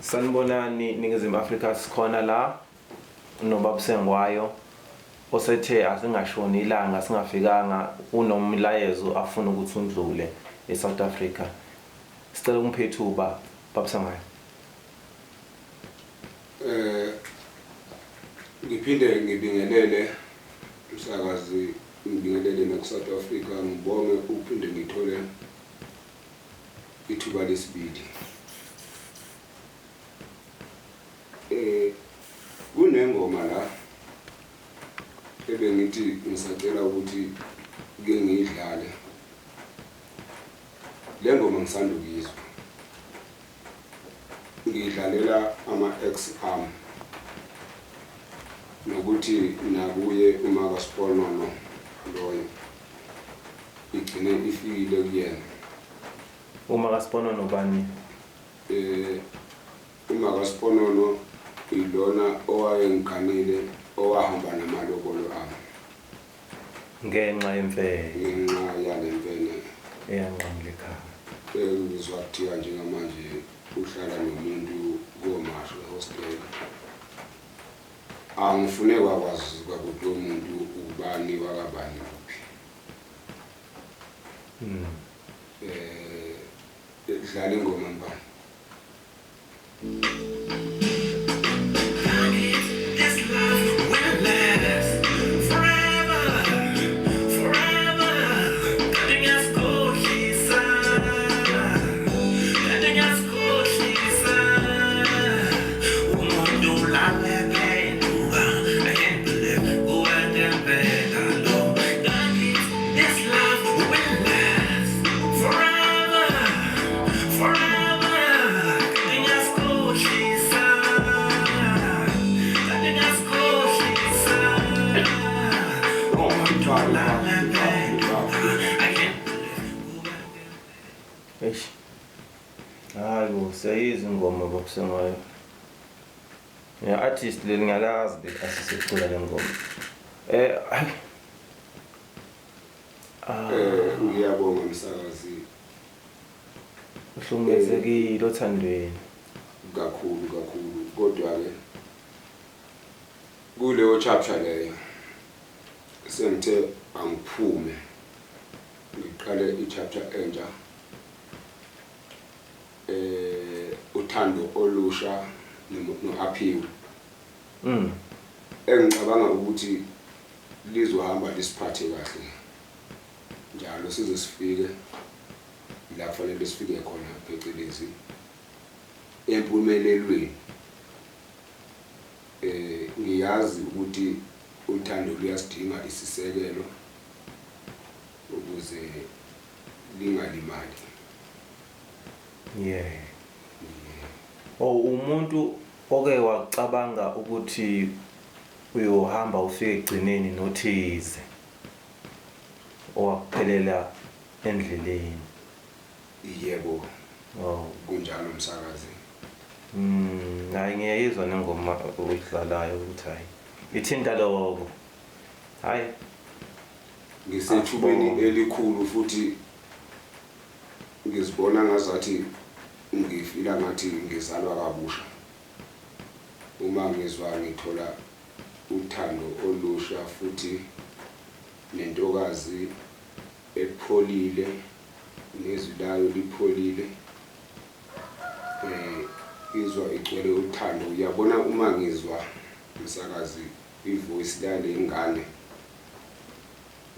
Sanibonani Ningizimu Afrika, sikhona la noBaba Sengwayo osethe asingashoni ilanga singafikanga, unomlayezo afuna ukuthi undlule eSouth Africa. Sicela ungiphe ithuba, Baba Sengwayo. Ngiphinde ngibingelele umsakazi, ngibingelele naku South Africa, ngibonge ukuphinde ngithole ithuba lesibili. Kunengoma la ebengithi ngisacela ukuthi ke ngiyidlale. Le ngoma ngisanda ukuyizwa. Ngidlalela ama-ex ami nokuthi nakuye uma kaSponono loyo igcine ifikile kuyena. Uma kaSponono bani? Uma kaSponono ilona owayengiganile, owahamba namalobolo ami. Ngenxa yemfene. Ngenxa yale mfene. Eyanqamula ekhaya. Engizwa kuthiwa njengamanje uhlala nomuntu komasho ehostel. Angifune kwakwazi kwakuthi lo muntu ubani wakabani kuphi. Dlala ingoma mbani. This love will last forever, forever. Kanti ngiyazikhohlisa, kanti ngiyazikhohlisa. Umuntu ulale phenduka, I can't believe kuwentempela lo. Kanti this love will last forever, forever. Kanti ngiyazikhohlisa, kanti ngiyazikhohlisa. Umuntu ulale phenduka, I can't believe kuwentempela. Eish. Hayi bo, siyayizwa ingoma Baba Sengwayo. Ya artist leli ngiyalazi le artist ecula le ngoma. Hayi. Ngiyabonga msakazi. Uhlukumezekile othandweni. Kakhulu kakhulu, kodwa ke kuleyo chapter leyo sengithe angiphume ngiqale i-chapter entsha, uthando olusha no-Aphiwe. Engicabanga ukuthi lizohamba lisiphathe kahle njalo size sifike la kufanele sifike khona, phecelezi empumelelweni. Ngiyazi ukuthi uthando luyasidinga isisekelo ukuze lingalimali. Yeah. Oh, umuntu oke wacabanga ukuthi uyohamba ufike egcineni nothize owakuphelela endleleni. Yebo. Oh. Kunjalo msakazi. Hayi ngiyayizwa nengoma oyidlalayo ukuthi hayi ithinta lokho. Hayi. Ngisethubeni elikhulu futhi ngizibona ngazathi ngifila ngathi ngizalwa kabusha. Uma ngizwa ngithola uthando olusha futhi nentokazi epholile, nezwi layo lipholile, izwa igcwele uthando. Uyabona uma ngizwa msakazi ivoice lale ngane,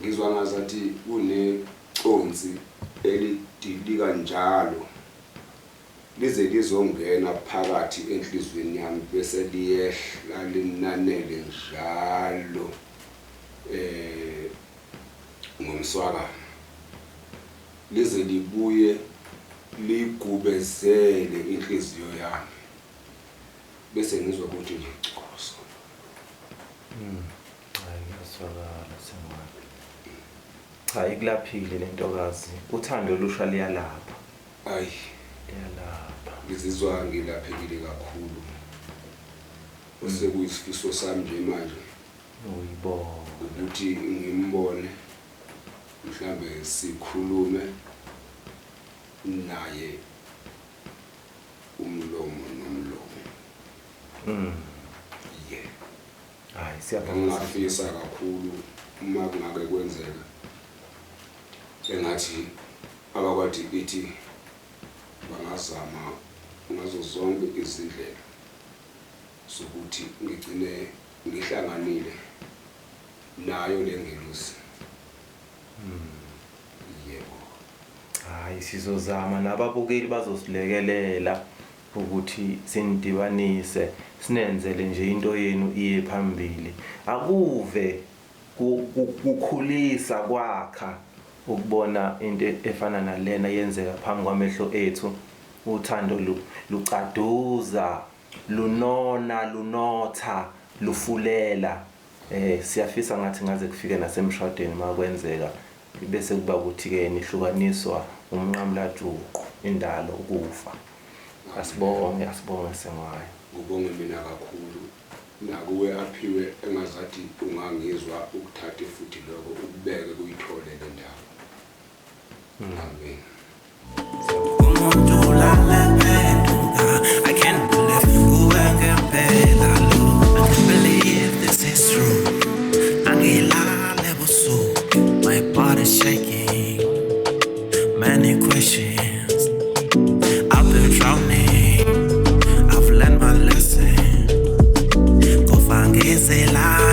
ngizwa ngazathi kuneconsi elidilika njalo lize lizongena phakathi enhliziyweni yami, bese liyehla linanele njalo ngomswakama, lize libuye ligubezele inhliziyo yami, bese ngizwa ukuthi nje coso. Hayi ngiyazwakala Sengwayo. Cha, ikulaphile le ntokazi. Uthando olusha liyalapha. Ayi. Liyalapha. Ngizizwa ngilaphekile kakhulu. Osekuyisifiso sami nje manje. Uyibona. Ukuthi ngimbone, mhlambe sikhulume naye umlomo nomlomo. Yeah. Hayi, siyabonga. Ngingafisa kakhulu uma kungake kwenzeka engathi abakwa-DPT bangazama ngazo zonke izindlela zokuthi ngigcine ngihlanganile nayo le ngelosi. Yebo. Hayi, sizozama, nababukeli bazosilekelela ukuthi sinidibanise, sinenzele nje into yenu iye phambili. Akuve kukhulisa kwakha ukubona into efana nalena yenzeka phambi kwamehlo ethu. Uthando lucaduza, lunona, lunotha, lufulela. Siyafisa ngathi ngaze kufike nasemshadweni makwenzeka, bese kuba ukuthi ke nihlukaniswa umnqamulajuqu, indalo, ukufa. Asibonge, asibonge Sengwayo. Ngibonge mina kakhulu nakuwe aphiwe, engazathi ungangizwa ukuthathe futhi lokho ukubeke kuyithole le ndawo. Amen. Umuntu lalephenduka, I can't believe kuwe ngempela lo. I can't believe this is true. Angilale ebusuku, my body's shaking. Many questions, I've been drowning. I've learned my lesson. Kofa ngizilale.